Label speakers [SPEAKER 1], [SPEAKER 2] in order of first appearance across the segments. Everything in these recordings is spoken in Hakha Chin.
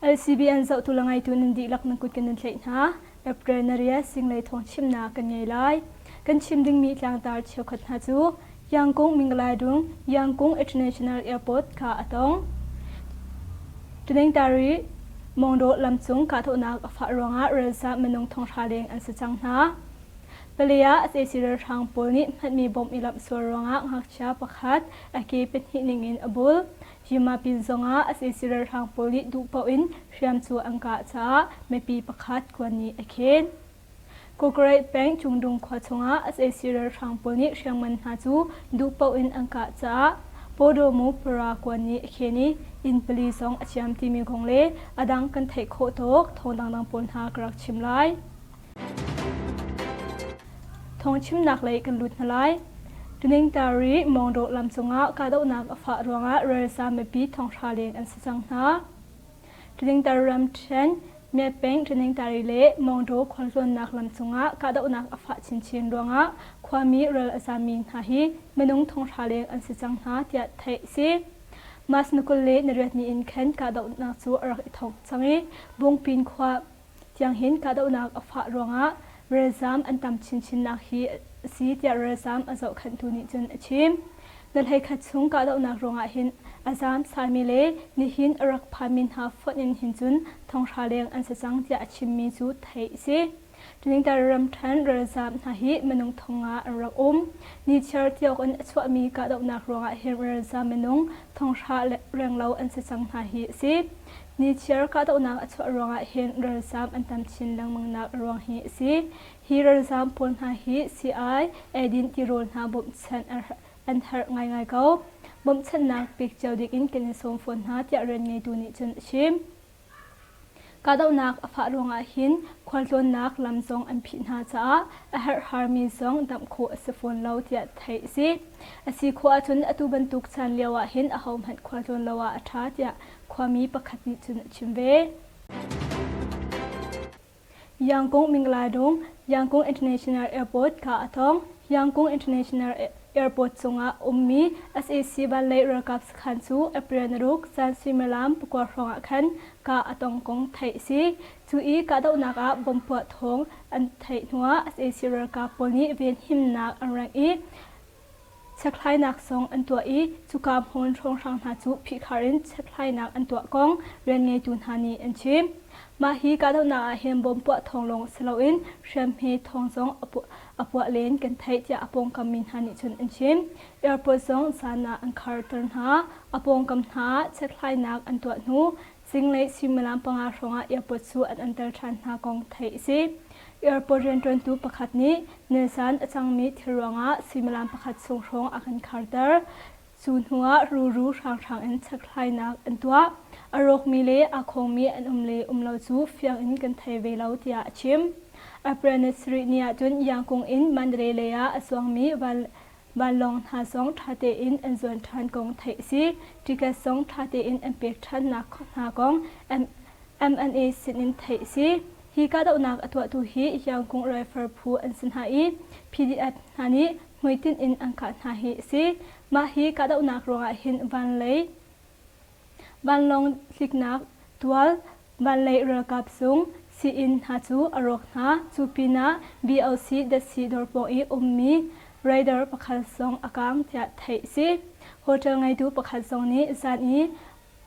[SPEAKER 1] LCBN zohtu le ngaitu nan dihlak nan kut kan in tlaih hna. April na rian singlei thawng chimnak kan ngei lai. Kan chim dingmi tlangtar cheukhat hna cu Yangkung Mingalaidung Yangkung International Airport kha a tong. Tuningtari Mongdaw lamcung kahdohnak a fah ruangah ralzam minung thonghra leng an si cang hna. Palei ah sac ralhrang pawl nih hmanhmi bomb i lamh sual ruangah ngakchia pakhat a ke pahnih ningin a bul. Yimapin zongah sac ralhrang pawl nih duh paoh in hriam cu an kah caah mipi pakhat kuan nih a khen. Kawkaraih peng Cungdung khua chungah sac ralhrang pawl nih hriamngan hna cu duh paoh in an kah caah Pawdawmu para kuan nih a khen i inn pali zong a ciam timi kong le a dang kan theih khawh tawk thawng dangdang pawl hna ka rak chim lai. Thawngchimnak lei kan lut hna lai. Tuningtari Mawngdaw lam cungah kahdohnak a fah ruangah ralzaam mipi thonghra leng an si cang hna. Tuningtar ramṭhen Myatpeng Tuningtari le Mawngdaw khualtlawnnak lam cungah kahdohnak a fah chinchin ruangah khuami ral a zaammi hna hi minung thonghra leng an si cang hna tiah theih a si. March ni 28 ni in khan kahdohnak cu a rak i thawk cang i Bungpin khua tiang hin kahdohnak a fah ruangah ralzaam an tam chinchinnak hi a si tiah ralzaam a zohkhenhtu nih cun a chim. Na hleikhat chung kahdohnak ruangah hin a zaam salmi le nihin a rak phanmi hna fonh in hin cun thonghra leng an si cang tiah a chimmi cu theih a si. Tuningtar ramṭhen ralzaam hna hi minung thonga an rak um. Nichiar tiawk in a chuahmi kahdohnak ruangah hin ralzaam minung thonghra renglo an si cang hna hi a si. Nichiar kahdohnak a chuah ruangah hin ralzaam an tam chin lengmangnak a ruang hi a si. Hi ralzaam pawl hna hi sii-ai, eidin tirawl hna bawmhchanh an herh ngaingai ko. Bawmhchanhnak pek cio ding in kan in sawm fawn hna tiah rian ngeitu nih cun a chim. Kahdohnak a fah ruangah hin khualtlawnnak lam zong an phih hna caah a herhharmi zong damh khawh a si fawn lo tiah theih a si. A si khawh ahcun atu bantuk caan lio ah hin ahohmanh khualtlawn lo ah a ṭha tiah khuami pakhat nih cun a chim ve. Yangkung Mingladung Yangkung International Airport ka a tong. Yangkung International Airport cungah ummi sac vanlei ralkap sakhan cu April ni ruk zan suimilam pakua hrawngah khan kah a tong kong theih a si. Cu i kahdohnak ah bomb puah thawng an theih hnuah sac ralkap pawl nih venhimnak an rengh i Chekhlainak zong an tuah i cuka hmun hrawnghrang hna cu phihkhar in chekhlainak an tuah kong rianngeitu hna nih an chim. Mah hi kahdohnak ah hin bom puah thawng lawng si loin hriamhme thawng zong a puah len kan theih tiah a pawngkam mi hna nih cun an chim. Airport zong zan ah an kharter hna. A pawngkam hna ah chekhlainak an tuah hnu zinglei suimilam panga hrawngah airport cu an anter ṭhan hna kong theih a si. Airport rianṭuantu pakhat nih nilzan a cangmi thil ruangah suimilam pakhat chung hrawng a kan kharter. Cu hnuah ruru hranghrang in chekhlainak an tuah. A rawkmi le aa khawngmi an um le um lo cu fiang in kan thei ve lo tiah a chim. April ni sarih ni ahcun Yangkung in Mandalay lei ah a zuangmi vanlawng hna zong ṭha tein an zuan ṭhan kong theih a si. Ticket zong ṭha tein an pek ṭhannak hna kong MNA sinin theih a si. Hi kahdohnak a tuahtu hi Yangkung Rifle phu an si hna i PDF hna nih hmuitinh in an kah hna hi a si. Mah hi kahdohnak ruangah hin vanlei vanlawng tliknak tual, vanlei ralkap zung, sii-inn hna cu a rawk hna. Cu pinah BOC datsi dawr pawng i ummi Raider pakhat zong a kaang tiah theih a si. Hotel ngeitu pakhat zong nih zan i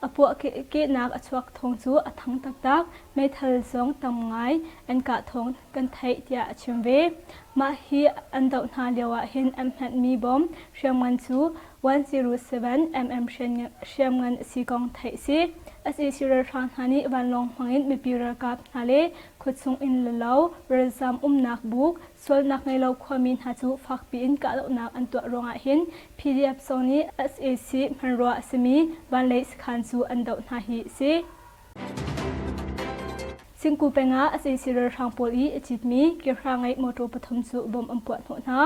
[SPEAKER 1] A puahkehnak a chuak thawng cu a thang taktak. Meithal zong tam ngai an kah thawng kan theih tiah a chim ve. Mah hi an doh hna lio ah hin an hmanhmi bom hriamngan cu 107 mm hriamngan a si kong theih a si. Sac ralhrang hna nih vanlawng hmangin mipi ralkap hna le khuachung inn le lo ralzam umnak buk Sualnak ngei lo khuami hna cu fakpi in kahdohnak an tuah ruangah hin PDF zong nih sac hmanrua a simi vanlei sakhan cu an doh hna hi a si. Singku peng ah sac ralhrang pawl i a citmi kehra ngeih motor pathum cu bom an puah hnawh hna.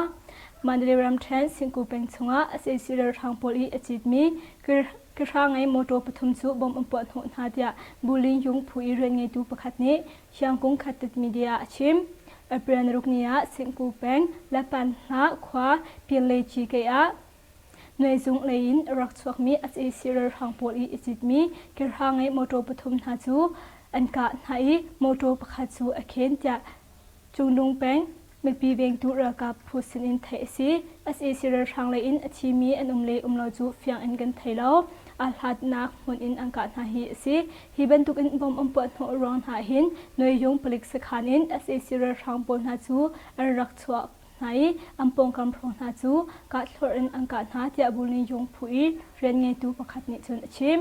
[SPEAKER 1] Mandalay ramṭhen Singku peng chungah sac ralhrang pawl i a citmi kehra ngei motor pathum cu bom an puah hnawh hna tiah Bulin Yung phu i rian ngeitu pakhat nih Hiangkung Khatit Media a chim. April ruk ni ah Singku peng Lapanhlah khua Pinlei Cikei ah Nuaizung lei in a rak chuakmi sac ralhrang pawl i i citmi kehra ngei motor pathum hna cu an kah hna i motor pakhat cu a khen tiah Cungdung peng mipi vengtu ralkap phu sinin theih a si. Sac ralhrang lei in a thimi an um le um lo cu fiang in kan thei lo. Aa hlatnak hmun in an kah hna hi a si. Hi bantuk in bomb an puah hnawh ruang hna hin Nuaiyung palik sakhan in sac ralhrang pawl hna cu an rak chuah hna i an pawngkam hrawng hna cu kah thlorh in an kah hna tiah Bulniyung phu i rian ngeitu pakhat nih cun a chim.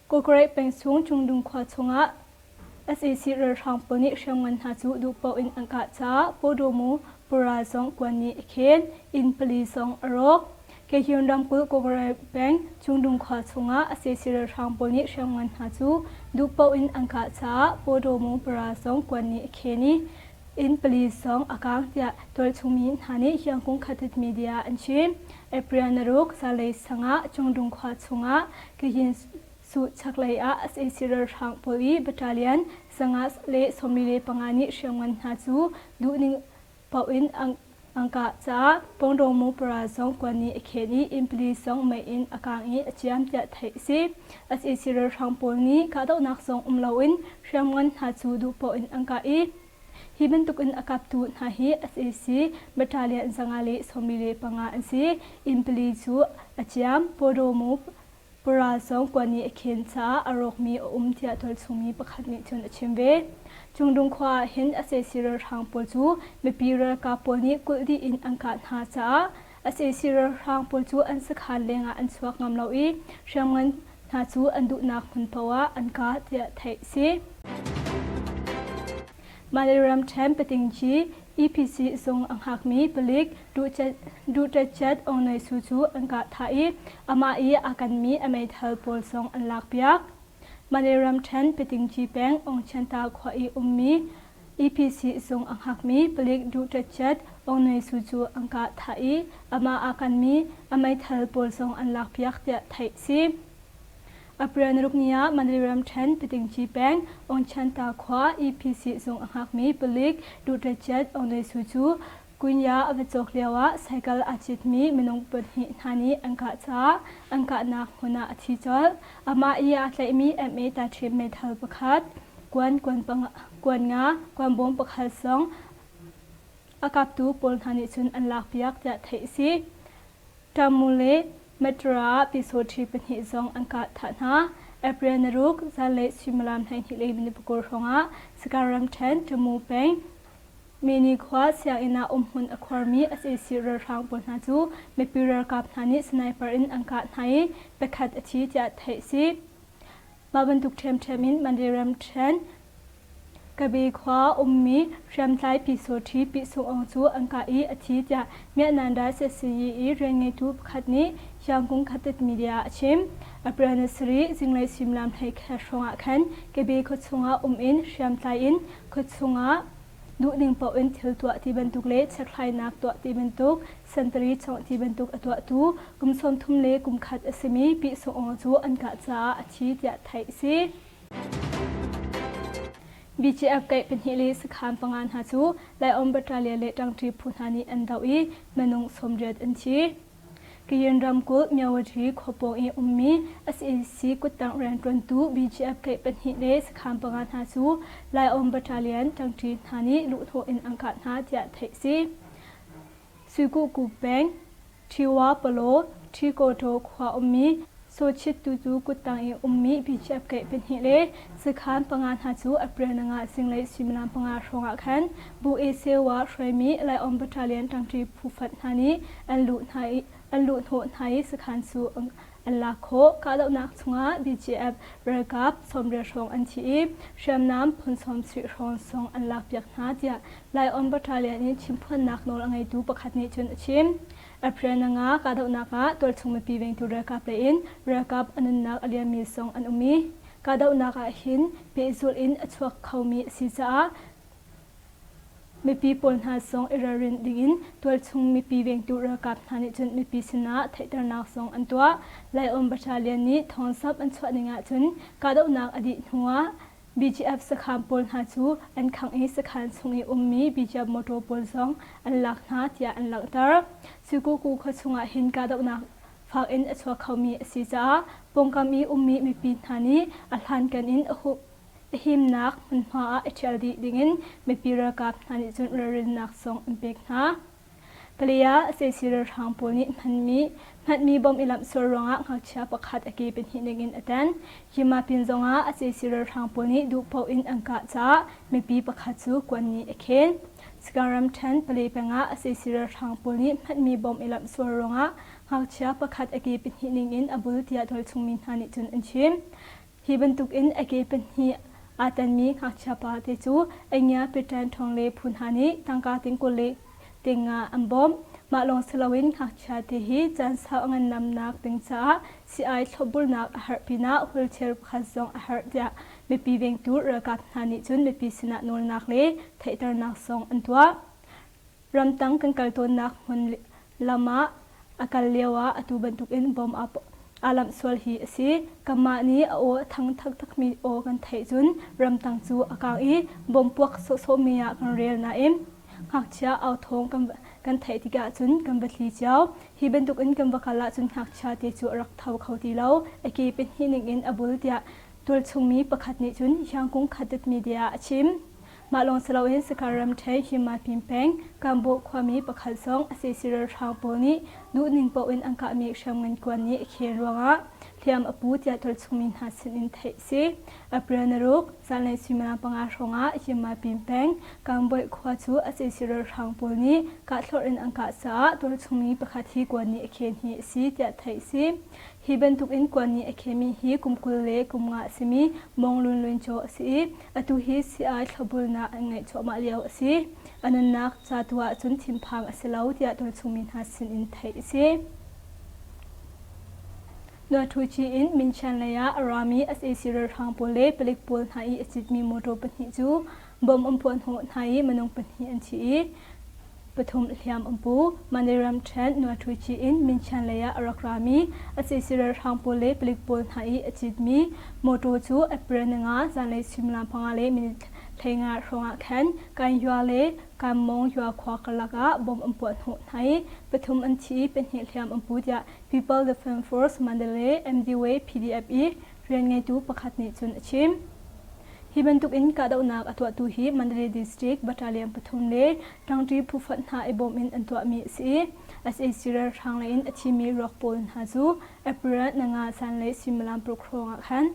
[SPEAKER 1] Kawkaraih peng chung Cungdung khua chungah Sac ralhrang pawl nih hriamngan hna cu duhpaoh in an kah caah Pawdawmu pura zong kuan nih a khen, inn pali zong a rawk. Kehyun ramkulh Kawkaraih peng Cungdung khua chungah sac ralhrang pawl nih hriamngan hna cu duhpaoh in an kah caah Pawdawmu pura zong kuan nih a khen i inn pali zong a kaang tiah tualchung mi hna nih Hiangkung Khatit Media an chim. April naruk zanlei sang ah Cungdung khua chungah Kayin Cu chaklei ah sac ralhrang pawl i battalion 145 nih hriamngan hna cu duhning paoh in an kah caah Pawngdawngmu para zong kuan nih a khen i inn pali zong mei in a kaang i a ciam tiah theih a si. Sac ralhrang pawl nih kahdohnak zong um loin hriamngan hna cu duh paoh in an kah i hi bantuk in a kaptu hna hi sac battalion 145 an si. Inn pali cu a ciam. Pawdawmu Pura zong kuan nih a khen caah a rawkmi a um tiah tualchungmi pakhat nih cun a chim ve. Cungdung khua ah hin sac ralhrang pawl cu mipi ralkap pawl nih kulh dih in an kah hna caah sac ralhrang pawl cu an sakhan lengah an chuak ngam lo i hriamngan hna cu an duhnak hmun paoh ah an kah tiah theih a si. Malay ramṭhen Patingci EPC zung a hngakmi palik Duhṭetchet Aung Nay Su cu an kah thah i amah i aa kanmi a meithal pawl zong an lakpiak. Malay ramṭhen Patingci peng Aungchanta khua i ummi EPC zung a hngakmi palik Duhṭetchet Aung Nay Su cu an kah thah i amah aa kanmi a meithal pawl zong an lakpiak tiah theih a si. April naruk ni ah Mandalay ramṭhen Patingci peng Aungchanta khua EPC zung a hngakmi palik Duhṭetchet Aung Nay Su cu Kunya a va cawk lioah cycle aa citmi minung pahnih hna nih an kah caah an kahnak hmun ah a thi colh. Amah i aa tlaihmi MA taṭhim meithal pakhat, kuan kuan nga, kuanbawm pakhat zong a kaptu pawl hna nih cun an lakpiak tiah theih a si. Tamu le Matra ah pyisawṭhi pahnih zong an kah thah hna. April naruk zanlei suimilam 12 le minute pakul hrawngah Sagaing ramṭhen Tamu peng Mini khua sianginn ah umhmun a khuarmi sac ralhrang pawl hna cu mipi ralkap hna nih sniper in an kah hna i pakhat a thi tiah theih a si. Mah bantuk ṭhiamṭhiam in Mandalay ramṭhen Kabe khua ummi hriamtlai Pyisawṭhi Pi Sung Aung cu an kah i a thi tiah Myanmar SSCE i rianngeitu pakhat nih Yangkung Khatit Media ah a chim. April ni sarih zinglei suimilam 11 hrawng ah khan Kabe khuachung ah um in hriamtlai in khuachung ah duhning paoh in thil tuah ti bantuk le chekhlainak tuah ti bantuk santari chawngh ti bantuk a tuahtu kum 30 le kum khat a simi Pi Sung Aung cu an kah caah a thi tiah theih a si. BGF kaih pahnih le sakhan panga hna cu Laiom Battalion le ṭangṭi phu hna nih an doh i minung 80 an thi. Kayin ramkulh Myawaddy khuapawng i ummi sac kuttang rianṭuantu BGF kaih pahnih le sakhan panga hna cu Laiom Battalion ṭangṭi hna nih luhhnawh in an kah hna tiah theih a si. Suikuhku peng Ṭhiwa Palaw Ṭhikawṭaw khua ummi Sawchittu cu kuttang i ummi BGF kaih pahnih le sakhan panga hna cu April nanga zinglei suimilam panga hrawng ah khan Bu E Sewa hruaimi Laiom Battalion ṭangṭi phu fat hna nih an luh hna i an luhhnawh hna i sakhan cu an lak khawh. Kahdohnak chungah BGF ralkap 80 hrawng an thi i hriamnam phun 70 hrawng zong an lakpiak hna tiah Laion Battalion in chimphuannak nawl a ngeitu pakhat nih cun a chim. April nanga kahdohnak ah tualchung mipi vengtu ralkap lei in ralkap a nunnak a liammi zong an um i kahdohnak ah hin pehzulh in a chuak khomi a si caah Mipi pawl hna zong i ralrin dingin tualchung mipi vengtu ralkap hna nih cun mipi sinah theihternak zong an tuah. Laiawm Battalion nih thawngsap an chuah ning ahcun kahdohnak a dih hnuah. BGF sakhan pawl hna cu an khangh i sakhan chung i ummi BGF motor pawl zong an lak hna tiah an langhter. Suikuku khua chungah hin kahdohnak fak in a chuak khomi a si caah pawngkam i ummi mipi hna nih a hlankan in a himnak hmunhma ah i ṭhial dih dingin mipi ralkap hna nih cun ralrinnak zong an pek hna. Kalay sac ralhrang pawl nih hmanmi bomb i lamh sual ruangah ngakchia pakhat a ke pahnih dingin a tan. Yimapin zongah sac ralhrang pawl nih duhpaoh in an kah caah mipi pakhat cu kuan nih a khen. Sagaing ramṭhen Palay pengah sac ralhrang pawl nih hmanmi bomb i lamh sual ruangah ngakchia pakhat a ke pahnih ningin a bul tiah tualchungmi hna nih cun an chim. Hi bantukin a ke pahnih aa tanmi ngakchia pa te cu Aingia Peṭan Ṭhawng le phu hna nih tangka ting 20 le ting nga an bawmh. Mah lawng si loin ngakchia te hi caan sau a ngandamnak ding caah sii-ai thlopbulnak a herh pinah wheelchair pakhat zong a herh tiah mipi vengtu ralkap hna nih cun mipi sinah nawlnak le theihternak zong an tuah. Ramtang kan kal tawnnak hmun lam ah a kal lio ah atu bantukin bom aa lamh sual hi a si. Kanmah nih a aw a thang taktakmi aw kan theih cun ramtang cu a kang i bom puak sawhsawhmi ah kan rel nain ngakchia au thawng kan theih tikah cun kan va thli cio. Hi bantukin kan va kal ahcun ngakchia te cu a rak tho kho ti lo. A ke pahnih ningin a bul tiah tualchungmi pakhat nih cun Hyangkung Khatit Media ah a chim. Mah lawng si loin Sakar ramṭhen Himapin peng Kambawh khuami pakhat zong sac ralhrang pawl nih duhning paoh in an kahmi hriamngan kuan nih a khen ruangah hliam a pu tiah tualchungmi hna sinin theih a si. April ni ruk, zanlei suimilam panga hrawngah Himapin peng Kangboih khua cu sac ralhrang pawl nih kahthlorh in an kah caah tualchungmi pakhat hi kuan nih a khen hi a si tiah theih a si. Hi bantuk in kuan nih a khemi hi kum 20 le kum nga a simi Mong Lun Lun Chaw a si i atu hi sii-ai thlopbulnak an ngeih cuahmah lio a si. A nunnak ca tu ahcun thinphang a si lo tiah tualchungmi hna sinin theih a si. Nuathuci in Minchian lei ah a rami sac ralhrang pawl le palik pawl hna i a citmi motor pahnih cu bomb an puahhnawh hna i minung pahnih an thi i pathum hliam an pu. Mandalay ramṭhen Nuathuci in Minchian lei ah a rak rami sac ralhrang pawl le palik pawl hna i a citmi motor cu April ninga zanlei suimilam panga le minute 15 hrawng ah khan Kanyua le Kanmong Yua khua karlak ah bomb an puahhnawh hna i pathum an thi i pahnih hliam an pu tiah People Defence Force Mandalay MDW PDF i rianngeitu pakhat nih cun a chim. Hi bantuk in kahdohnak a tuahtu hi Mandalay District Battalion pathum le ṭangṭi phufonh hna i bawm in an tuahmi a si i sac ralhrang lei in a thimi ruak pawl hna cu April nanga zanlei suimilam paruk hrawng ah khan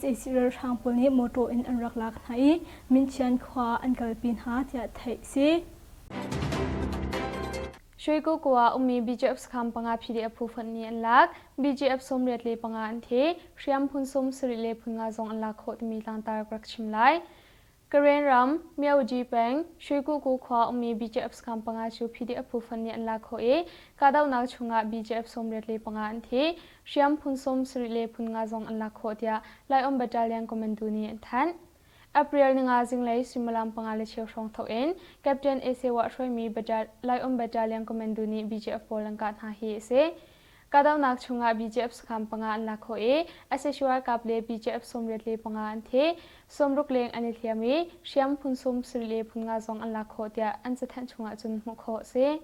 [SPEAKER 1] sac ralhrang pawl nih motor in an rak lak hna i Minchian khua ah an kalpi hna tiah theih a si.
[SPEAKER 2] Shwekoko ah ummi BGF sakhan panga PDF phu fonh nih an lak. BGF 85 an thi. Hriam phun 70 le phun nga zong an lak khawh timi tlangtar ka rak chim lai. Karen ram, Myaoji peng, Shwekuku khua ummi BGF sakhan panga cu PDF phu fonh nih an lak khawh i kahdohnak chungah BGF 85 an thi. Hriam phun 70 le phun nga zong an lak khawh tiah Laiom Battalion Commando nih an thanh. April ninga zinglei suimilam panga le cheu hrawng thawk in Captain Esewa hruaimi Laiom Battalion Commando nih BGF pawl an kah hna hi a si. Kahdohnak chungah BGF sakhan panga an lak khawh i sac ralkap le BGF 85 an thi. 60 leng an i hliam i hriam phun 70 le phun nga zong an lak khawh tiah an cathanh chungah cun hmuh khawh a si.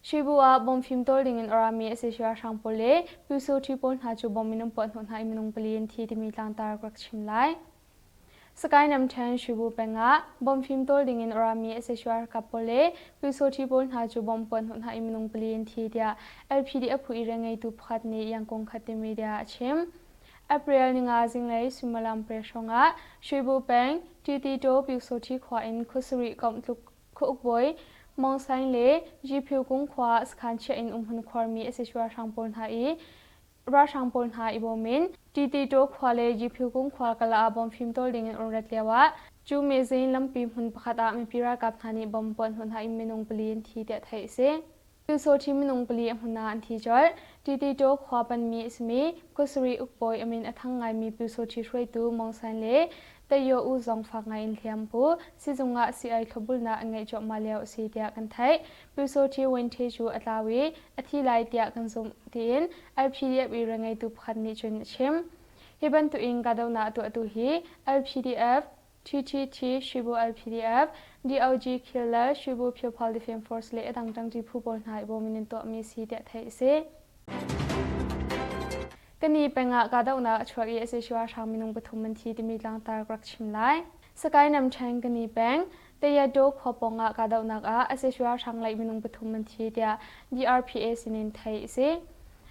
[SPEAKER 2] Shibu ah bomb fimtawl dingin a rami sac ralhrang pawl le Pyusawṭhi pawl hna cu bomb in an puahhnawh hna i minung pali an thi timi tlangtar ka rak chim lai. Sagaing ramṭhen Shibu peng ah bomb fimtawl dingin a rami sac ralkap pawl le Pyusawṭhi pawl hna cu bomb puahhnawh hna i minung pali an thi tiah LPDF phu i rianngeitu pakhat nih Yangkung Khat media ah a chim. April ninga zinglei suimilam pariat hrawngah Shibu peng Tititaw Pyusawṭhi khua in khuasarih komh tluk Khuauk bawi Mong Saing le Gyi Kung khua sakhan chiah in umhmun khuarmi a si ralhrang pawl hna i ralhrang pawl hna i bawm in Tititaw khua le Gyi Kung khua kala ah bom fimtawl ding in an rat lio ah cu mezin lampi hmun pakhat ah mipi ralkap hna nih bom puah hnawh hna in minung pali an thi tiah theih a si. Pyusawṭhi minung pali a hmun ah an thi colh. Tititaw khua panmi a simi khuasarih ukbawi a min a thang ngaimi Pyusawṭhi hruaitu Mong San le Tayo U zong fak ngai in hliam pu. Sizung ah sii-ai thlopbulnak an ngeih cuahmah lio a si tiah kan theih. Pyusawṭhi Win Htwe cu a tlau i a thi lai tiah kan zumh tiin LPDF i rianngeitu pakhat nih cun a chim. Hi bantuk in kahdohnak a tuahtu hi LPDF, TTT, Shibu LPDF, DOG Killer, Shibu Pyophal Defense Force le a dang ṭangṭi phu pawl hna i bawm in an tuahmi si tiah theih a si. Kani peng ah kahdohnak a chuak i sac ralhrang minung pathum an thi timi tlangtar ka rak chim lai. Sakae Namṭhen Kani peng Tayadaw khua pawng ah kahdohnak ah sac ralhrang lei minung pathum an thi tiah DRPA sinin theih a si.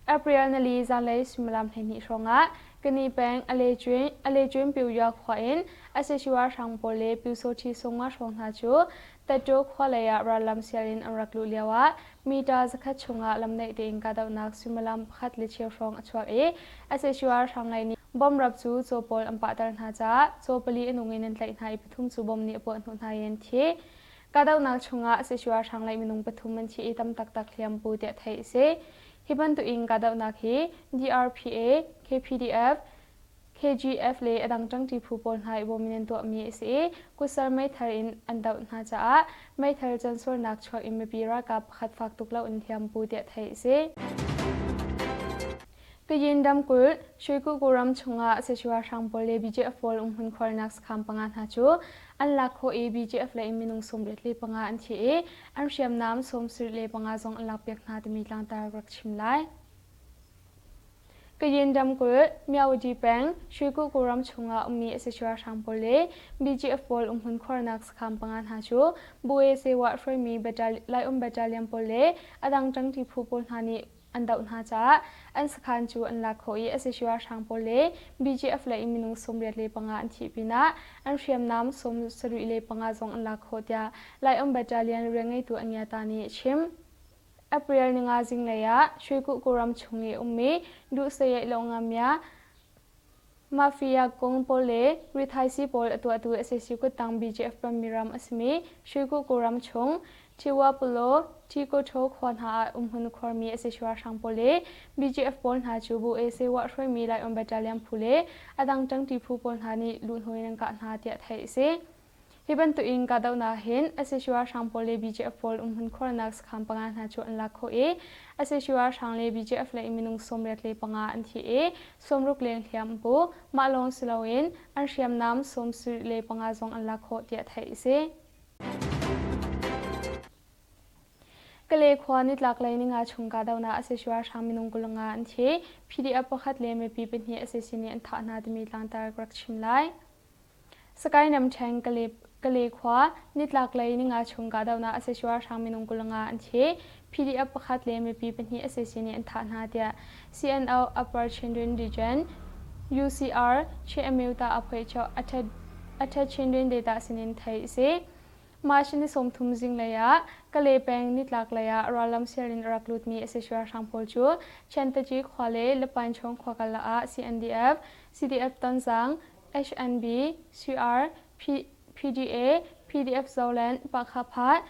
[SPEAKER 2] April nali zanlei suimilam 12 hrawng ah Kani peng Alecuin Pyuya khua in sac ralhrang pawl le Pyusawṭhi Sungma hrawng hna cu Taṭaw khua lei ah rallam sial in an rak luh lio ah mita zakhat chungah lamnaih tein kahdohnak suimilam pakhat le cheu hrawng a chuak i sac ralhrang lei nih bomb rap cu caw pawl an pahter hna caah caw pali a nung in an tlaih hna i pathum cu bomb nih a puah hnawh hna i an thi. Kahdohnak chungah sac ralhrang lei minung pathum an thi i tam taktak hliam pu tiah theih a si. Hi bantuk in kahdohnak hi DRPA, KPDF, KGF le a dang ṭangṭi phu pawl hna i bawm in an tuahmi a si i kutsal meithal in an doh hna caah meithal cansualnak chuak in mipi ralkap pakhat fak tuk loin hliampu tiah theih a si. Kayin ramkulh Shwekuku ram chungah sac ralhrang pawl le BGF pawl umhmun khuarnak sakhan panga hna cu an lak khawh i BGF lei in minung 75 an thi i an hriamnam 75 zong an lakpiak hna timi tlangtar rak chim lai. Kayin ramkulh, Myawaddy peng, Shwekuku ram chungah ummi sac ralhrang pawl le BGF pawl umhmun khuarnak sakhan panga hna cu Bue Sewah hruaimi Laium Battalion pawl le a dang ṭangṭi phu pawl hna nih an doh hna caah an sakhan cu an lak khawh i sac ralhrang pawl le BGF lei minung 85 an thih pinah an hriamnam 75 zong an lak khawh tiah Laium Battalion rianngeitu Angyata nih a chim. April ninga zinglei ah Shwekuku ram chung i ummi Duhsayeih Longamya Mafia kong pawl le rithaisii pawl a tuahtu sac kuttang BGF Pammi ram a simi Shwekuku ram chung Thiwapolo, Thikotho khua hna ah umhmun khuarmi sac ralhrang pawl le BGF pawl hna cu Bu Ese Wah hruaimi Laion Battalion phu le a dang ṭangṭi phu pawl hna nih luhnawi in an kah hna tiah theih a si. Hi bantuk in kahdohnak hin sac ralhrang pawl le BGF pawl umhmun khuarnak sakhan panga hna cu an lak khawh i sac ralhrang le BGF lei minung 85 an thi i 60 leng hliam an pu. Mah lawng si loin an hriamnam 75 zong an lak khawh tiah theih a si. Kale khua nitlaklei ninga chung kahdohnak sac ralhrang minung 25 an thi. PDF pakhat le mipi pahnih sac nih an thah hna timi tlangtar ka rak chim lai. Sakae Namṭhen Kale khua nitlaklei ninga chung kahdohnak sac ralhrang minung 25 an thi. PDF pakhat le mipi pahnih sac nih an thah hna tiah CNO Upper Chindwin Region UCR Chiamyuta Aphuaichoh Athet Chindwin Data sinin theih a si. March ni 30 zinglei ah Kale peng nitlaklei ah rallam sial in a rak lutmi sac ralhrang pawl cu Chentaci khua le Lapainchawng khua karlak ah CNDF, CDF Tonzang, HNB, CR, PDA, PDF Zoland, Pakhaphat,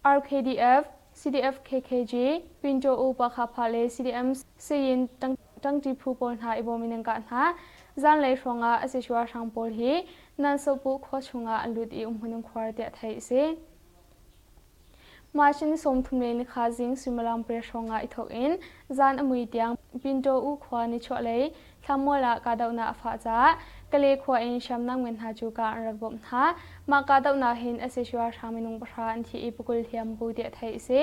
[SPEAKER 2] RKDF, CDF KKG, Pinto U Pakhaphat le CDM Sayin ṭangṭi phu pawl hna i bawm in an kah hna. Zanlei hrawngah sac ralhrang pawl hi Nansopu khua chungah an lut i umhmun an khuar tiah theih a si. March ni 30 le nikha zing suimilam pariat hrawngah i thawk in zan a mui tiang Pinto U khua nichuahlei Thlamual ah kahdohnak a fah caah Kale khua in hriamnam ngan hna cu kah an rak bawmh hna. Mah kahdohnak hin sac ralhrang minung pahra an thi i pakul hliam bu tiah theih a si.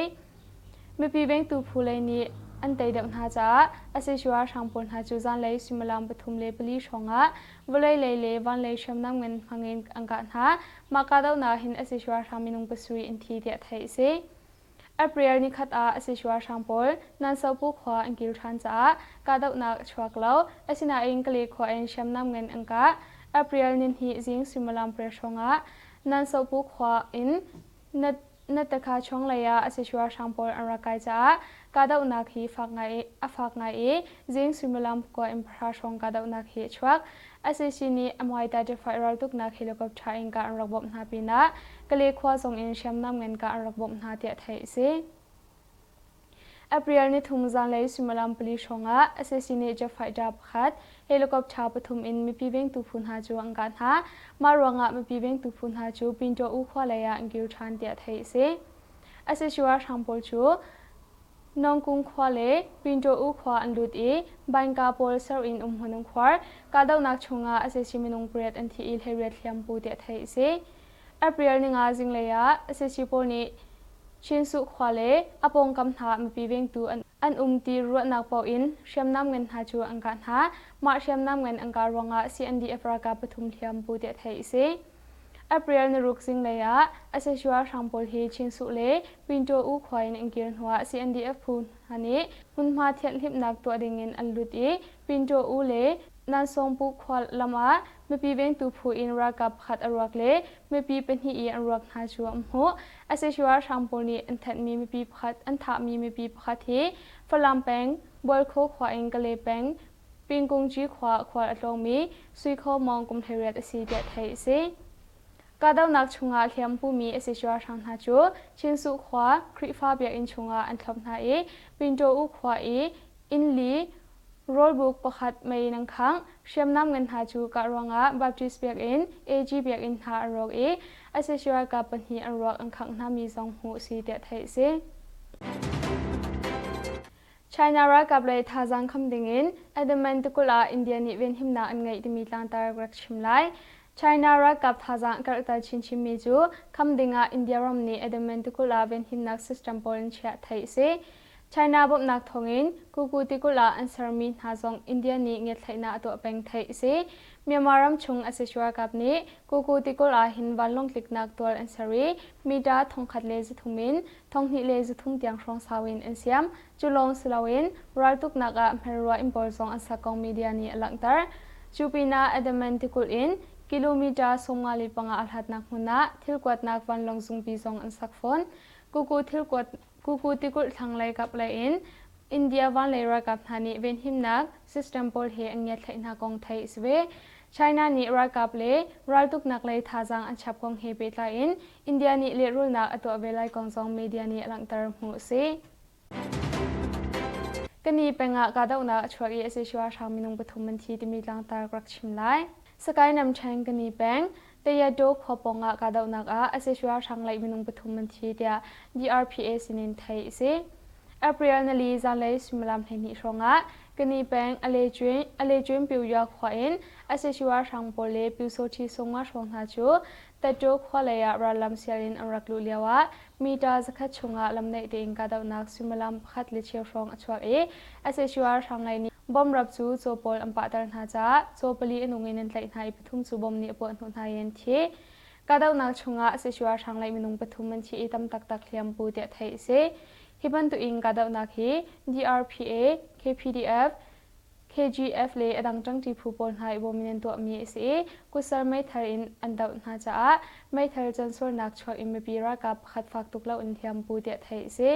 [SPEAKER 2] Mipi vengtu phu lei nih an tei deuh hna caah sac ralhrang pawl hna cu zanlei suimilam pathum le pali hrawngah vawlei lei le vanlei hriamnam ngan hmangin an kah hna. Mah kahdohnak hin sac ralhrang minung pasarih an thi tiah theih a si. April nikhat ah sac ralhrang pawl Nansopu khua an kil ṭhan caah kahdohnak a chuak lo. Asinain Kale khua in hriamnam ngan an kah. April nihnih zing suimilam pariat hrawngah Nansopu khua in Natakha chawnglei ah sac ralhrang pawl an rak kai caah kahdohnak hi fak ngai a fak ngai i zing suimilam pakua in pahra hrawng kahdohnak hi a chuak. Sac nih a Muay Thai raltuknak helicopter in kah an rak bawmh hna pinah Kale khua zong in hriamnam ngan kah an rak bawmh hna tiah theih a si. April nithum zanlei suimilam pali hrawngah sac nih jet fighter pakhat, helicopter pathum in mipi vengtu phu hna cu an kah hna. Mah ruangah mipi vengtu phu hna cu Pinto U khua lei ah an kir ṭhan tiah theih a si. Sac ralhrang pawl cu. Nawngkung khua le Pinto-u khua an lut i Bainka pawl ser in umhmun an khuar. Kahdohnak chungah sac minung pariat an thi i 18 hliampu tiah theih a si. April ninga zinglei ah sac pawl nih Chinsuh khua le a pawngkam hna mipi vengtu an um ti ruahnak paoh in hriamnam ngan hna cu an kah hna. Mah hriamnam ngan an kah ruangah CNDF ralkap pathum hliampu tiah theih a si. April naruk zinglei ah sac ralhrang pawl hi Chinsuh le Pinto-u khua in an kir hnuah CNDF phu hna nih hmunhma thianhhlimhnak tuah dingin an lut i Pinto-u le Nansawngpu khua lam ah mipi vengtu phu in ralkap pakhat a ruak le mipi pahnih i an ruak hna cu an hmuh. Sac ralhrang pawl nih an thenhmi mipi pakhat an thahmi mipi pakhat hi Falam peng Bualkhaw khua in Kalay peng Pingkungci khua khual a tlawngmi Sui Khaw Mawng kum 18 a si tiah theih a si. Kahdohnak chungah hliam pumi sac ralhrang hna cu Chinsuh khua Khrihfa biakinn chungah an thlop hna i Pinto-u khua i inn li rawlbuk pakhat mei in an khangh. Hriamnam ngan hna cu kah ruangah Baptist biakinn, AG biakinn hna an rawk i sac ralkap pahnih an ruak an khangh hna mi zong hmuh a si tiah theih a si. China ralkap lei thazaang kham dingin Andaman tikulh ah India nih venhimnak an ngeih timi tlangtar rak chim lai. China ralkap thazaang karhter chinchinmi cu kham dingah India ram nih Andaman tikulh ah venhimnak system pawl an chiah theih a si. China bawmhnak thawngin Kuku tikulh ah an sermi hna zong India nih ngiatthlaihnak a tuah peng theih a si. Myanmar ram chung a sac ralkap nih Kuku tikulh ah hin vanlawng tliknak tual an ser i mita 1300 in 2300 tiang hrawng sau in an siam. Cu lawng si loin raltuknak ah hmelrua inn pawl zong an sak kong media nih a langhter. Cu pinah Andaman tikulh in kilometer 55 a hlatnak hmun ah thilkuatnak vanlawng zungpi zong an sak fawn. Kuku thilkuat Kuku tikulh thlanglei kaplei in India vanlei ralkap hna nih venhimnak system pawl he an ngiatthlaih hna kong theih a si ve. China nih ralkap le raltuknak lei thazaang an chap kong he pehtlai in India nih lehrulnak a tuah ve lai kong zong media nih a langhter hmuh a si. Kani peng ah kahdohnak a chuak i sac ralhrang minung pathum an thi timi tlangtar ka rak chim lai. Sakae Namṭhen Kani peng Tayadaw khua pawng ah kahdohnak ah sac ralhrang lei minung pathum an thi tiah DRPA sinin theih a si. April nali zanlei suimilam 12 hrawng ah Kani peng Alecuin Pyuya khua in sac ralhrang pawl le Pyusawṭhi Sungma hrawng hna cu Taṭaw khua lei ah rallam sial in an rak luh lioah mita zakhat chungah lam naih tein kahdohnak suimilam pakhat le cheu hrawng a chuak i sac ralhrang lei nih bomb rap cu caw pawl an pahter hna caah caw pali a nung in an tlaih hna i pathum cu bomb nih a puah hnawh hna i an thi. Kahdohnak chungah sac ralhrang lei minung pathum an thi i tam taktak hliampu tiah theih a si. Hi bantuk in kahdohnak hi DRPA, KPDF, KGF le a dang ṭangṭi phu pawl hna i bawm in an tuahmi a si i kutsal meithal in an doh hna caah meithal cansualnak chuak in mipi ralkap pakhat fak tuk loin hliampu tiah theih a si.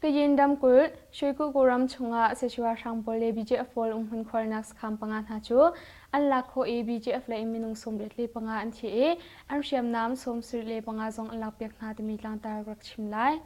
[SPEAKER 2] Kayin ramkulh Shwekuku ram chungah sac ralhrang pawl le BGF pawl umhmun khuarnak sakhan panga hna cu an lak khawh i BGF lei in minung 75 an thi i an hriamnam 75 zong an lakpiak hna timi tlangtar rak chim lai.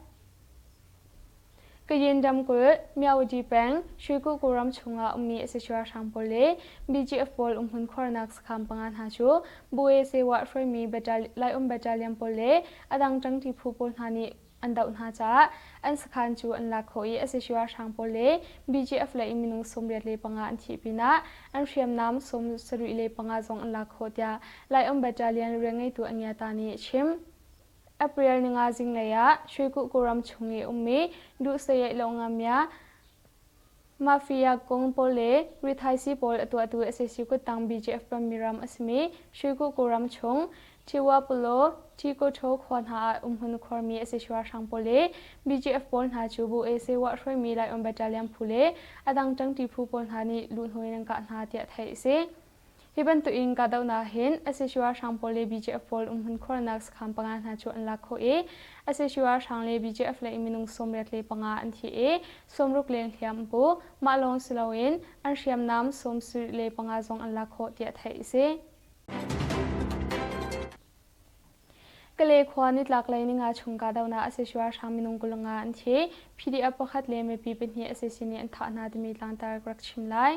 [SPEAKER 2] Kayin ramkulh, Myawaddy peng, Shwekuku ram chungah ummi sac ralhrang pawl le BGF pawl umhmun khuarnak sakhan panga hna cu Bue Sewah hruaimi Laium Battalion pawl le a dang ṭangṭi phu pawl hna nih an doh hna caah an sakhan cu an lak khawh i sac ralhrang pawl le BGF lei minung 85 an thih pinah an hriamnam 75 zong an lak khawh tiah Laium Battalion rianngeitu Angyata nih a chim. April ninga zinglei ah Shwekuku ram chung i ummi Duhsayaih Longamya Mafia kong pawl le rithaisii pawl a tuahtu sac kuttang BGF pammi ram a simi Shwekuku ram chung Thiwapolo, Thikotho khua hna ah umhmun khuarmi sac ralhrang pawl le BGF pawl hna cu Bu Sewah hruaimi Laion Battalion phu le a dang ṭangṭi phu pawl hna nih luhhnawh in an kah hna tiah theih a si. Hi bantuk in kahdohnak hin sac ralhrang pawl le BGF pawl umhmun khuarnak sakhan panga hna cu an lak khawh i sac ralhrang le BGF lei minung 85 an thi i 60 leng hliam an pu. Mah lawng si loin an hriamnam 75 zong an lak khawh tiah theih a si. Kale khua nitlaklei ninga chung kahdohnak sac ralhrang minung 25 an thi. PDF pakhat le mipi pahnih sac nih an thah hna timi tlangtar ka rak chim lai.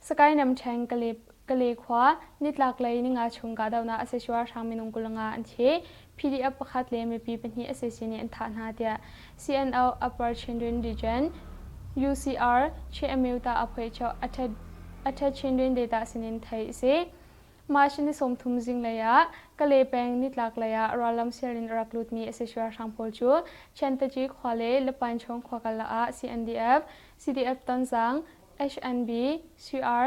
[SPEAKER 2] Sakae Namṭhen. Kale khua nitlaklei ninga chung kahdohnak a si ralhrang minung 25 an thi. PDF pakhat le mipi pahnih sac nih an thah hna tiah CNO Upper Chindwin Region UCR Chiamyuta Aphuaichoh Athet Chindwin Data sinin theih a si. March ni 30 zinglei ah Kale peng nitlaklei ah rallam sial in a rak lutmi sac ralhrang pawl cu Chiantaci khua le Lapanchawng khua karlak ah CNDF, CDF Tonzang, HNB, CR,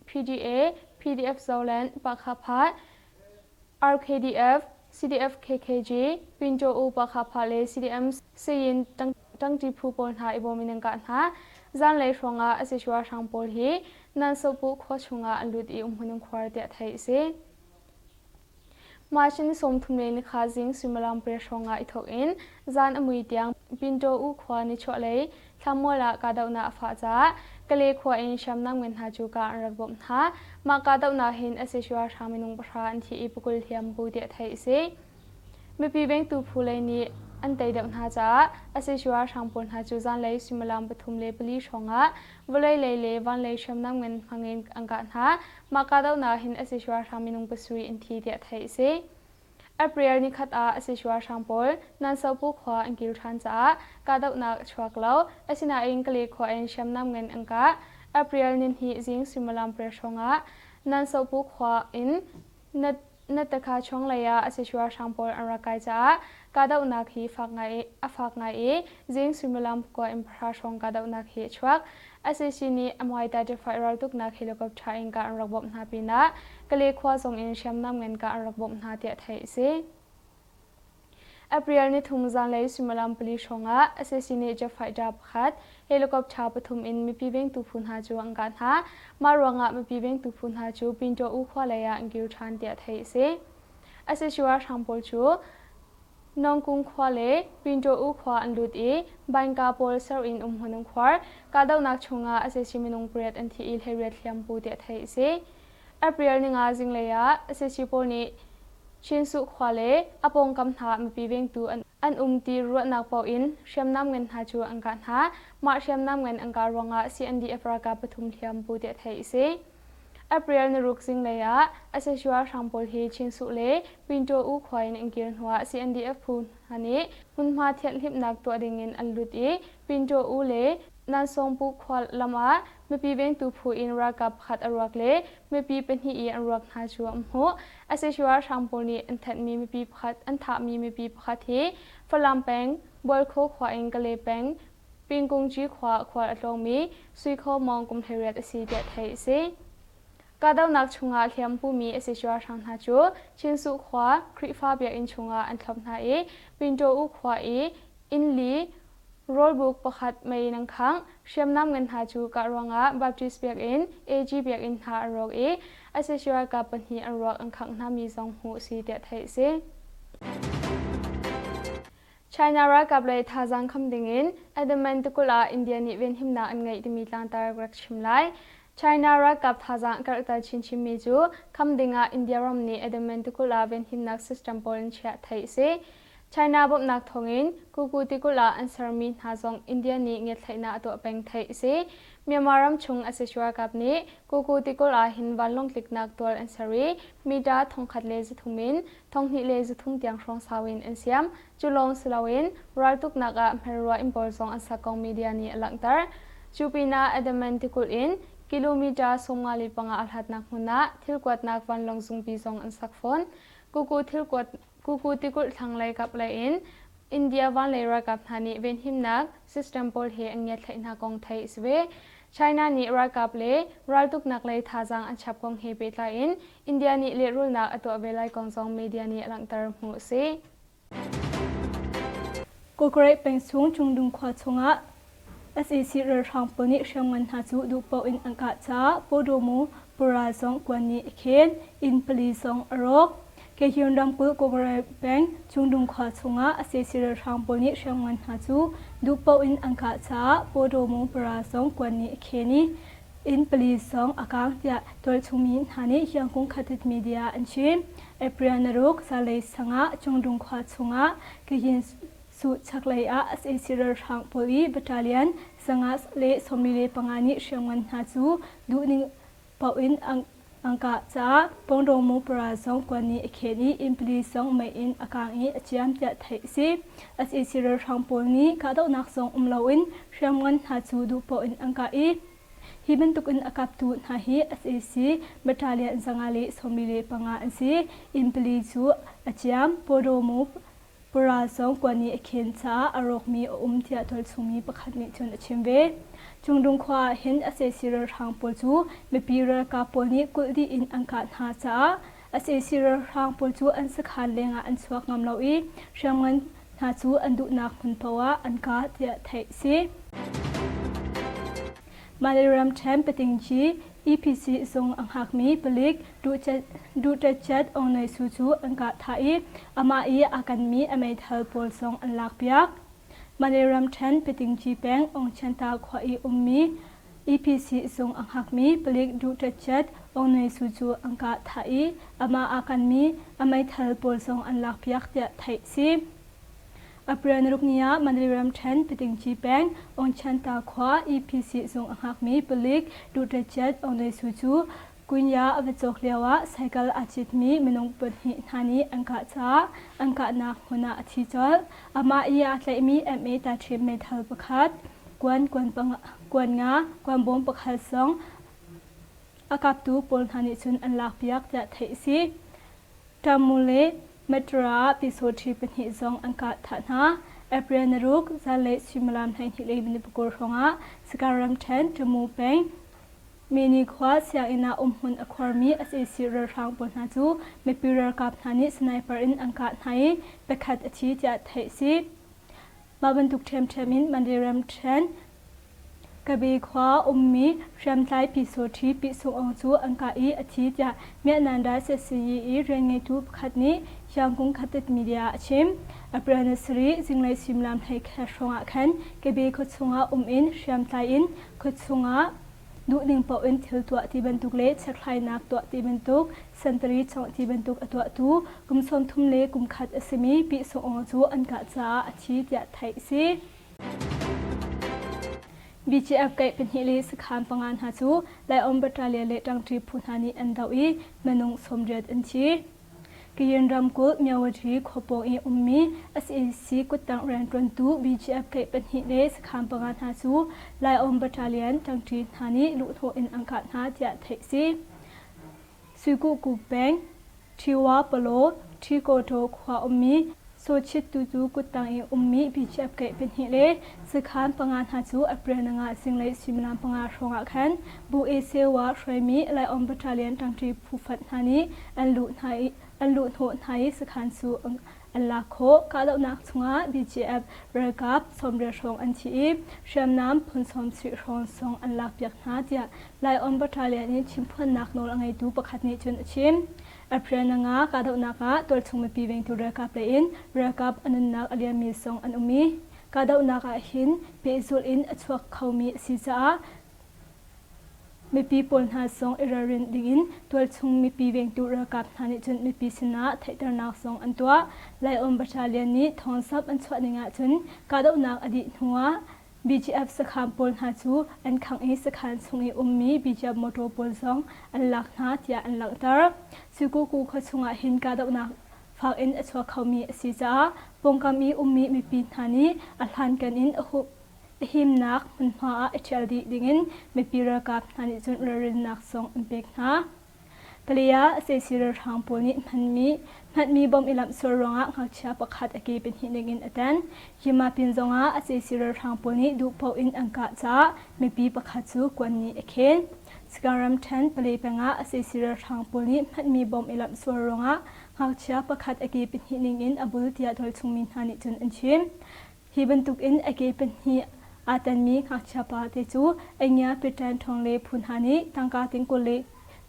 [SPEAKER 2] PDA, PDF Zoland, Pakhaphat, RKDF, CDF KKG, Pinto U Pakhapha le CDM Sayin ṭangṭi phu pawl hna i bawm in an kah hna. Zanlei hrawngah sac ralhrang pawl hi Nansopu khua chungah an lut i umhmun an khuar tiah theih a si. March ni 30 le nikha zing suimilam pariat hrawngah i thawk in zan a mui tiang Pinto U khua nichuahlei Thlamual ah kahdohnak a fah caah Kale khua in hriamnam ngan hna cu kah an rak bawmh hna. Mah kahdohnak hin sac ralhrang minung pahra an thi i pakul hliam bu tiah theih a si. Mipi vengtu phu lei nih an tei deuh hna caah sac ralhrang pawl hna cu zanlei suimilam pathum le pali hrawngah vawlei lei le vanlei hriamnam ngan hmangin an kah hna. Mah kahdohnak hin sac ralhrang minung pasarih an thi tiah theih a si. April nikhat ah sac ralhrang pawl Nansopu khua an kil ṭhan caah kahdohnak a chuak lo. Asinain Kale khua in hriamnam ngan an kah. April nihnih zing suimilam pariat hrawngah Nansopu khua in Natakha chung lei ah sac ralhrang pawl an rak kai caah kahdohnak hi fak ngai a fak ngai i zing suimilam pakua in pahra hrawng kahdohnak hi a chuak. Sac nih a Muay Thai raltuknak helicopter in kah an rak bawmh hna pinah Kale khua zong in hriamnam ngan kah an rak bawmh hna tiah theih a si. April nithum zanlei suimilam pali hrawngah sac nih jet fighter pakhat, helicopter pathum in mipi vengtu phu hna cu an kah hna. Mah ruangah mipi vengtu phu hna cu Pinto U khua lei ah an kir ṭhan tiah theih a si. Sac ralhrang pawl cu Nawngkung khua le Pinto U khua an lut i Bainka pawl ser in umhmun an khuar. Kahdohnak chungah sac minung pariat an thi i hleiriat hliampu tiah theih a si. April ninga zinglei ah sac pawl nih Chinsuh khua le a pawngkam hna mipi vengtu an um ti ruahnak paoh in hriamnam ngan hna cu an kah hna. Mah hriamnam ngan an kah ruangah CNDF ralkap pathum hliampu tiah theih a si. April niruk zinglei ah sac ralhrang pawl hi Chinsuh le Pinto U khua in an kir hnuah CNDF phu hna nih hmunhma thianhhlimhnak tuah dingin an lut i Pinto U le Nansawngpu khua lam ah mipi vengtu phu in ralkap pakhat a ruak le mipi pahnih i an ruak hna cu an hmuh. Sac ralhrang pawl nih an thenhmi mipi pakhat an thahmi mipi pakhat hi Falam peng Bualkho khua in Kale peng Pingkungci khua khual a tlawngmi Sui Khaw Mawng kum 18 a si tiah theih a si. Kahdohnak chungah hliam pumi sac ralhrang hna cu Chinsuh khua Khrihfa biakinn chungah an thlop hna i Pinto U khua i inn li rawlbuk pakhat mei in an khangh. Hriamnam ngan hna cu kah ruangah Baptist biakinn, AG biakinn hna an rawk i sac ralkap pahnih an ruak an khangh hna mi zong hmuh a si tiah theih a si. China ralkap lei thazaang kham dingin Andaman tikulh ah India nih venhimnak an ngeih timi tlangtar rak chim lai. China ralkap thazaang karhter chinchinmi cu kham dingah India ram nih Andaman tikulh ah venhimnak system pawl an chiah theih a si. China bawmhnak thawngin Kuku tikulh ah an sermi hna zong India nih ngiatthlaihnak a tuah peng theih a si. Myanmar ram chung a sac ralkap nih Kuku tikulh ah hin vanlawng tliknak tual an ser i meter 1300 in 2300 tiang hrawng sau in an siam. Cu lawng si loin raltuknak ah hmelrua inn pawl zong an sak kong media nih a langhter. Cu pinah Andaman tikulh in kilometer 55 a hlatnak hmun ah thilkuatnak vanlawng zungpi zong an sak fawn. Kuku thilkuat Kuku tikulh thlanglei kap lei in India vanlei ralkap hna nih venhimnak system pawl he an ngiatthlaih hna kong theih a si ve. China nih ralkap le raltuknak lei thazaang an chap kong he pehtlai in India nih lehrulnak a tuah ve lai kong zong media nih a langhter hmuh a si.
[SPEAKER 1] Kawkaraih peng chung Cungdung khua chungah sac ralhrang pawl nih hriamngan hna cu duhpaoh in an kah caah Pawdaw Pura zong kuan nih a khen, inn pali zong a rawk. Kehyun ramkulh Kawkaraih peng Cungdung khua chungah sac ralhrang pawl nih hriamngan hna cu duhpaoh in an kah caah Pawdaw Pura zong kuan nih a khen i inn pali zong a kaang tiah tualchung mi hna nih Hiangkung Khatit Media an chim. April naruk zanlei sangah Cungdung khua chungah Kayin Su chaklei ah sac ralhrang pawl i battalion 545 nih hriamngan hna cu duhning paoh in an. An kah caah Pongdawngmu para zong kuan nih a khen i inn pali zong mei in a kaang i a ciam tiah theih a si. Sac ralhrang pawl nih kahdohnak zong um loin hriamngan hna cu duh paoh in an kah i hi bantuk in a kaptu hna hi sac battalion 545 an si. Inn pali cu a ciam. Pawdawmu Pura zong kuan nih a khen caah a rawkmi a um tiah tualchungmi pakhat nih cun a chim ve. Cungdung khua ah hin sac ralhrang pawl cu mipi ralkap pawl nih kulh dih in an kah hna caah sac ralhrang pawl cu an sakhan lengah an chuak ngam lo i hriamngan hna cu an duhnak hmun paoh ah an kah tiah theih a si. Maliram ṭhen Patingci EPC zung a hngakmi palik Duhṭetchet Aung Nay Su cu an kah thah i amah i aa kanmi a meithal pawl zong an lakpiak. Maliram ṭhen Patingci peng Aungchanta khua i ummi EPC zung a hngakmi palik Duhṭetchet Aung Nay Su cu an kah thah i amah aa kanmi a meithal pawl zong an lakpiak tiah theih a si. April naruk ni ah Mandalay ramṭhen Patingci peng Aungchanta khua EPC zung a hngakmi palik Duhṭetchet Aung Nay Su cu Kunya a va cawk lioah cycle aa citmi minung pahnih hna nih an kah caah an kahnak hmun ah a thi colh. Amah i aa tlaihmi MA taṭhim meithal pakhat, kuan kuan panga, kuan nga, kuan bawm pakhat zong a kaptu pawl hna nih cun an lakpiak tiah theih a si. Tamu le Matra ah pyisawṭhi pahnih zong an kah thah hna. April naruk zanlei suimilam 12 le minute pakul hrawngah Sagaing ramṭhen Tamu peng Mini khua sianginn ah umhmun a khuarmi sac ralhrang pawl hna cu mipi ralkap hna nih sniper in an kah hna i pakhat a thi tiah theih a si. Mah bantuk ṭhiamṭhiam in Mandalay ramṭhen Kabe khua ummi hriamtlai Pyisawṭhi Pihsung cu an kah i a thi tiah Myatnanda Sesiyi i rianngeitu pakhat nih Yangkung Khatit Media ah a chim. April ni sarih zinglei suimilam 11 hrawng ah khan Kabe khuachung ah um in hriamtlai in khuachung ah duhning paoh in thil tuah ti bantuk le chekhlainak tuah ti bantuk santari chawngh ti bantuk a tuahtu kum 30 le kum khat a simi Pihsung cu an kah caah a thi tiah theih a si. BGF kaih pahnih le sakhan panga hna cu Laiom Battalion le ṭangṭi phu hna nih an doh i minung 80 an thi. Kayin ramkulh Myawaddy khuapawng i ummi sac kuttang rianṭuantu BGF kaih pahnih le sakhan panga hna cu Laiom Battalion ṭangṭi hna nih luhhnawh in an kah hna tiah theih a si. Suikuhku peng Ṭhiwa Palaw Ṭhikawṭaw khua ummi Sawchit tutu kuttang i ummi BGF kaih pahnih le sakhan panga hna cu April nanga zinglei suimilam panga hrawng ah khan Bu E Sewa hruaimi Laiom Battalion ṭangṭi phu fat hna nih an luh hna i an luhhnawh hna i sakhan cu an lak khawh. Kahdohnak chungah BGF ralkap 90 hrawng an thi i hriamnam phun 70 hrawng zong an lakpiak hna tiah Laiom Battalion in chimphuannak nawl a ngeitu pakhat nih cun a chim. April nanga kahdohnak ah tualchung mipi vengtu ralkap lei in ralkap a nunnak a liammi zong an um i kahdohnak ah hin pehzulh in a chuak khomi a si caah mipi pawl hna zong i ralrin dingin tualchung mipi vengtu ralkap hna nih cun mipi sinah theihternak zong an tuah. Laiom Battalion nih thawngsap an chuah ning ahcun kahdohnak a dih hnuah BGF sakhan pawl hna cu an khangh i sakhan chung i ummi BGF motor pawl zong an lak hna tiah an langhter. Suikuku khua chungah hin kahdohnak fak in a chuak khomi a si caah pawngkam i ummi mipi hna nih a hlankan in a hup a himnak hmunhma ah i ṭhial dih dingin mipi ralkap hna nih cun ralrinnak zong an pek hna. Palei ah sac ralhrang pawl nih hmanmi hmanmi bomb i lamhsual ruangah ngakchia pakhat a ke pahnih dingin a tan. Yimapin zongah sac ralhrang pawl nih duhpaoh in an kah caah mipi pakhat cu kuan nih a khen. Sagaing ramṭhen Palei pengah sac ralhrang pawl nih hmanmi bomb i lamhsual ruangah ngakchia pakhat a ke pahnih ningin a bul tiah tualchungmi hna nih cun an chim. Hi bantukin a ke pahnih aa tanmi ngakchia pa te cu Ainya Pitan Thawng le phu hna nih tangka ting 20 le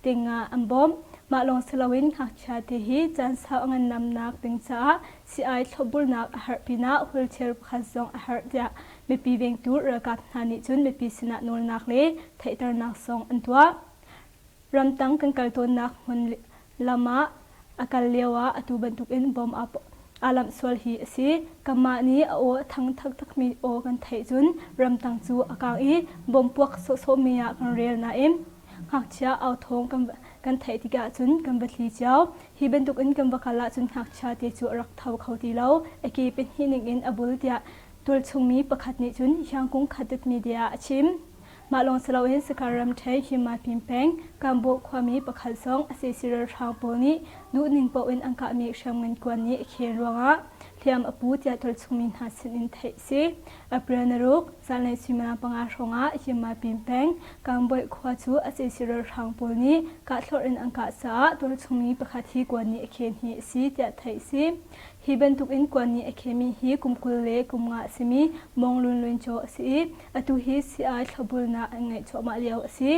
[SPEAKER 1] ting nga an bawmh. Mah lawng si loin ngakchia te hi caan sau a ngandamnak ding caah sii-ai thlopbulnak a herh pinah wheelchair pakhat zong a herh tiah mipi vengtu ralkap hna nih cun mipi sinah nawlnak le theihternak zong an tuah. Ramtang kan kal tawnnak hmun lam ah a kal lio ah atu bantukin bom aa lamh sual hi a si. Kanmah nih a aw a thang taktakmi aw kan theih cun ramtang cu a kang i bom puak sawhsawhmi ah kan rel nain ngakchia au thawng kan Kan theih tikah cun kan va thli cio. Hi bantukin kan va kal ahcun ngakchia te cu a rak tho kho ti lo. A ke pahnih ningin a bul tiah tualchungmi pakhat nih cun Hyangkung Khatit media ah a chim. Mah lawng si loin Sakar ramṭhen Himapin peng Kambuh khuami pakhat zong a sac ralhrang pawl nih duhning paoh in an kahmi hriamngan kuan nih a khen ruangah hliam a pu tiah tualchungmi hna sinin theih a si. April naruk, zanlei suimilam panga hrawngah Himapin peng Kambuh khua cu a sac ralhrang pawl nih kahthlorh in an kah caah tualchungmi pakhat hi kuan nih a khen hi a si tiah theih a si. Hi bantuk in kuan nih a khemi hi kum 20 le kum nga a simi Mong Lun Lun Caw a si i atu hi sii-ai thlopbulnak an ngeih cuahmah lio a si.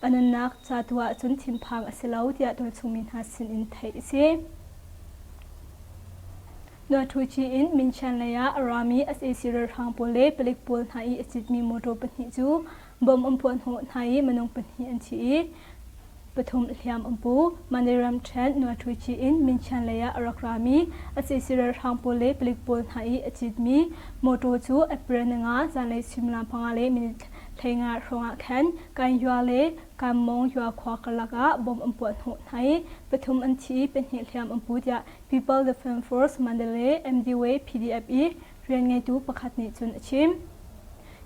[SPEAKER 1] A nunnak ca tu ahcun thinphang a si lo tiah tualchungmi hna sinin theih a si. Nuathuci in Minshan lei ah a rami sac ralhrang pawl le palik pawl hna i a citmi motor pahnih cu bomb an puahhnawh hna i minung pahnih an thi i pathum hliam an pu. Mandalay ramṭhen Nuathuci in Minshan lei ah a rak rami sac ralhrang pawl le palik pawl hna i a citmi motor cu April ninga zanlei suimilam panga le minute 15 hrawng ah khan Kanyua le Kanmong yua khua karlak ah bomb an puahhnawh hna i pathum an thi i pahnih hliam an pu tiah People Defence Force Mandalay MDW PDF i rianngeitu pakhat nih cun a chim.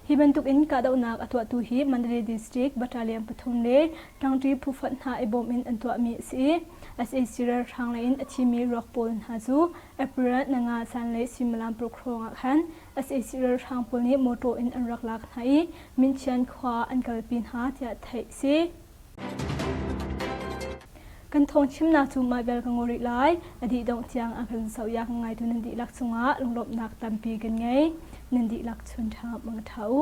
[SPEAKER 1] Hi bantuk in kahdohnak a tuahtu hi Mandalay District Battalion pathum le ṭangṭi phufonh hna i bawm in an tuahmi a si i sac ralhrang lei in a thimi ruak pawl hna cu April nanga zanlei suimilam paruk hrawng ah khan sac ralhrang pawl nih mawṭaw in an rak lak hna i Minchian khua ah an kalpi hna tiah theih a si. Kan thawngchimnak cu mah vial ka ngol rih lai. A dih dongh tiang a kan zoh ka ngaitu nan dihlak cungah lunglawmhnak tampi kan ngei. Nan dihlak chun ṭha mang ṭha u.